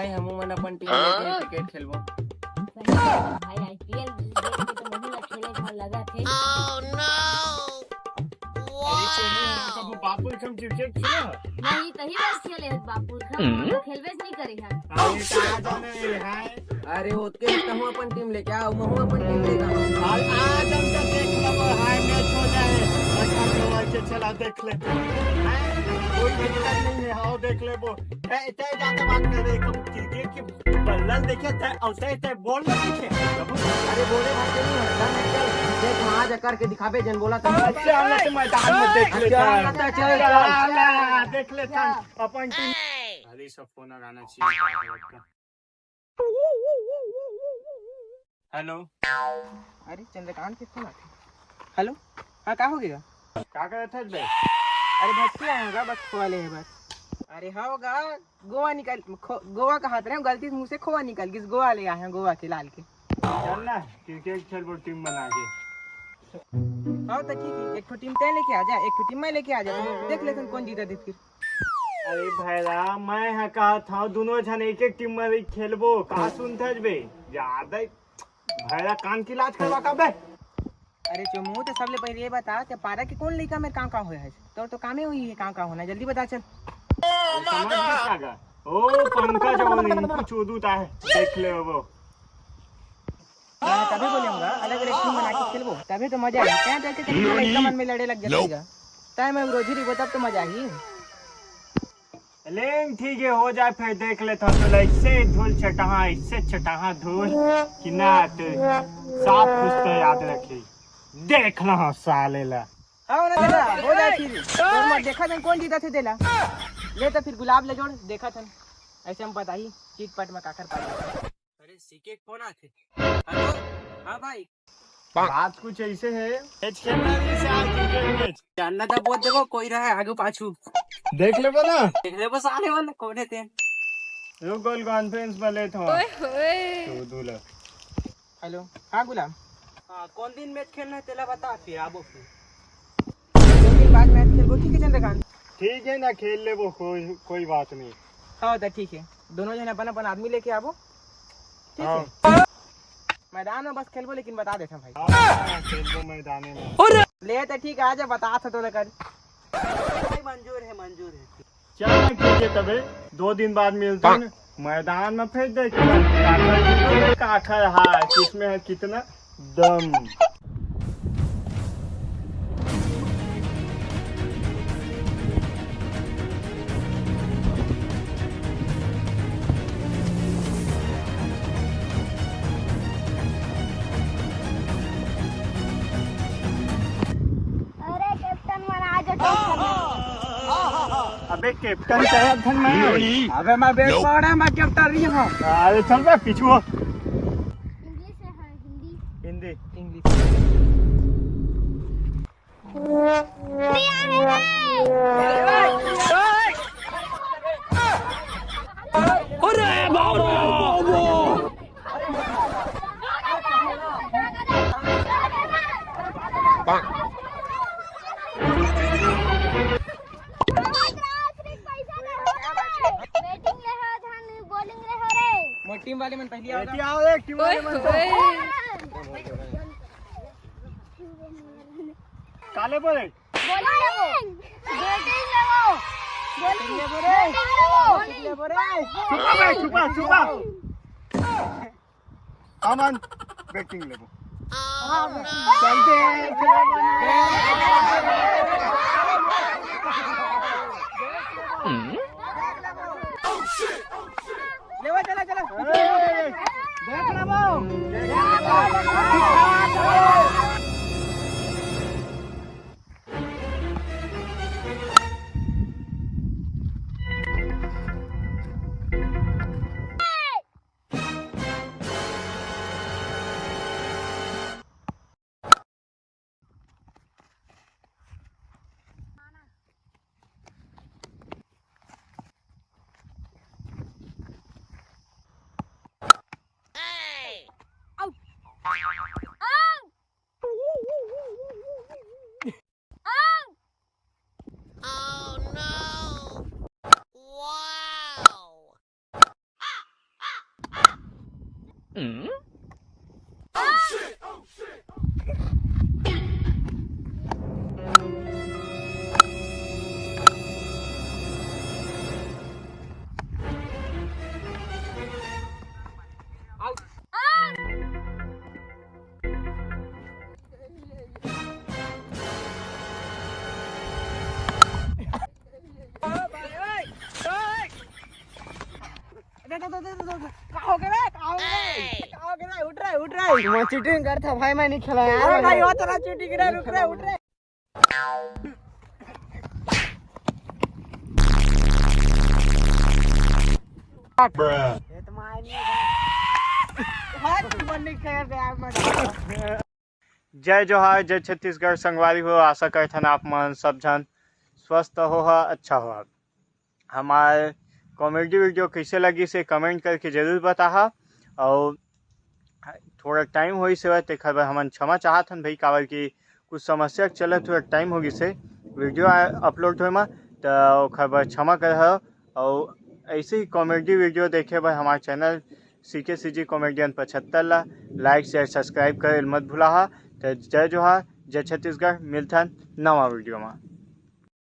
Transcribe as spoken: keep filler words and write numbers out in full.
हमू मन अपन टीम लेके क्रिकेट खेलबो। सही बात है भाई, आईपीएल देख के तो मोहू ला खेले के मन लगा थे। अरे चोमू, हम कभू बापुर खम क्रिकेट खेले ह? नहीं, तही बस खेले ह बापुर खम, हम्म। तो खेलबे नहीं करे ह। अरे कहाँ जाने रे, हाय। अरे ओतके कहूँ अपन टीम लेके आओ, महू अपन टीम लेके आओ। आज, आज हम तो देख लेबो, हाय मैच हो जाए, अच्छा तो ऐसे चला देख ले। हाय, कोई दिक्कत नहीं है, आओ देख लेबो। ए, तय जाके बात कर रहे, कब क्रिकेट की बल्लन देखे थे, और तय, तय बॉल में देखे। अरे बोले भाई, चल, चल, चल, देख, वहाँ जा करके दिखाबे, जन बोला था। अच्छा, हम लोग तो मैदान में देख लेता है। चल, चल, चल। चल, देख लेता है अपन टीम। खाली सब फोन लगाना चाहिए। हेलो। अरे चंद्रकांत के फोन आथे। हेलो, हाँ, का हो गया? का करत हस बे? अरे भटकी आए होगा, बस खोवा ले है बस। अरे हाँ होगा, गोवा निकल, खो-, गोवा कहात रहे, गलती से मुँह से खोवा निकल गिस, गोवा ले आए हैं, गोवा के लाल के। चल ना, क्रिकेट खेलबो टीम बना के। हाँ तो ठीक है, एक ठो टीम तय लेके आ जा, एक ठो टीम मैं लेके आ जा, तो देख लेथन कौन जीता दे फिर। अरे भैया, मैं हा कहत हूँ, दोनों झन एक एक टीम में खेलबो, का सुनथस बे? ज्यादा भैया कान की इलाज करवा का बे? अरे चोमू, तो सबले पहले ये बता कि पारा के कौन लइका में का का होय है? तोर तो कामे हुई है, का का होना, जल्दी बता चल। समझ गया का? ओ पंकज, वो इनको चोदू ता है, देख ले वो। हाँ, तभी बोले होगा, अलग-अलग टीम बना के खेलबो, तभी तो मजा आही। क्या देखे कि लड़का मन में लड़े लग जाते हैं। तय मैं रोजी रहिबो, तब तो मजा आही। लेकिन ठीक है, हो जाए, फिर देख लेता हूँ। तो ऐसे धूल चटाहा, ऐसे चटाहा धूल कि ना, तो साफ कुछ तो याद रखे। देखना हो साले ला। हाँ ना दादा, हो जाए फिर। तोर मत देखा थन कौन जीता थे देला। ले तो फिर गुलाब ले जोड़, देखा थन। ऐसे हम पता ही, चिटपट में काकर पाई। अरे, सीके के फोन आथे। हेलो, हाँ भाई। बात कुछ ऐसे है, मैच खेलना है जैसे आज क्रिकेट मैच। जानना था, बोल देखो, कोई रहा है आगे पाछू। देख लेबो ना। देख लेबो साले मन, कौन है तेन? रुक, गोल कॉन्फ्रेंस में लेत हूँ। ओए होए। तो दूल्हा। हेलो, हाँ गुलाम। हाँ, कौन दिन मैच खेलना है, तेला बता, फिर आबो फिर। दो दिन बाद मैच खेलबो, ठीक है चंद्रकांत? ठीक है ना, खेल लेबो, कोई, कोई बात नहीं। हाँ, तो ठीक है, दोनों जन अपन अपन आदमी लेके आबो, ठीक है? हाँ। मैदान में बस खेलबो, लेकिन बता देता भाई। हाँ, खेलबो मैदाने में। ले तो ठीक है, आजा, बता था तो लेकर। भाई, मंजूर है, मंजूर है। चल ना, ठीक है तबे, दो दिन बाद मिलता हूँ। मैदान में फिर देखते हैं, काकर जीतो, काकर हार, किसमें है कितना दम। अरे कैप्टन मन आ जा, कैप्टन। अबे कैप्टन कहे धन मैं। अबे मैं बैट पकड़ा, मैं कैप्टन नहीं हूँ। अरे चल बे पीछू। इंग्लिश है, हाँ, हिंदी। हिंदी। इंग्लिश। अरे बाप रे। बैटिंग ले हो, धन बॉलिंग ले हो रे। मोर टीम वाले मन पहली आओ ना। आओ रे, टीम वाले मन तो। ओए। काले बोले। बॉलिंग ले वो। बैटिंग ले वो। बॉलिंग ले वो रे। बैटिंग ले वो। बॉलिंग ले वो रे। छुपा बे, छुपा, छुपा। अमन, बैटिंग लेबो। चलते हैं, लेवा, चला, चला। देख लेबो। का हो गे रे? का हो गे रे? का हो गे रे? उठ रे, उठ रे। मैं चीटिंग करता भाई, मैं नहीं खेला यार। अरे भाई, वो तेरा चीटिंग रे, रुक रे, उठ रे। ये तो मार नहीं। हाथ बंद नहीं कर दे यार, मत। जय जोहार, जय छत्तीसगढ़ संगवारी हो। आशा करथन आप मन सब झन स्वस्थ हो, अच्छा हो। हमार कॉमेडी वीडियो कैसे लगी से कमेंट करके जरूर बताहा। और थोड़ा टाइम होइस हे, तेखर बर हमन क्षमा चाहत हन भाई, काबर कि कुछ समस्या के चलत थोड़ा टाइम हो गिस हे वीडियो अपलोड होए म, त ओखर बर क्षमा करहा। और ऐसे ही कॉमेडी वीडियो देखे बर हमार चैनल सी के सी जी कॉमेडियन पचहत्तर ला लाइक, शेयर, सब्सक्राइब करे ल मत भुलाहा। त जय जोहार, जय छत्तीसगढ़, मिलथन नवा वीडियो म।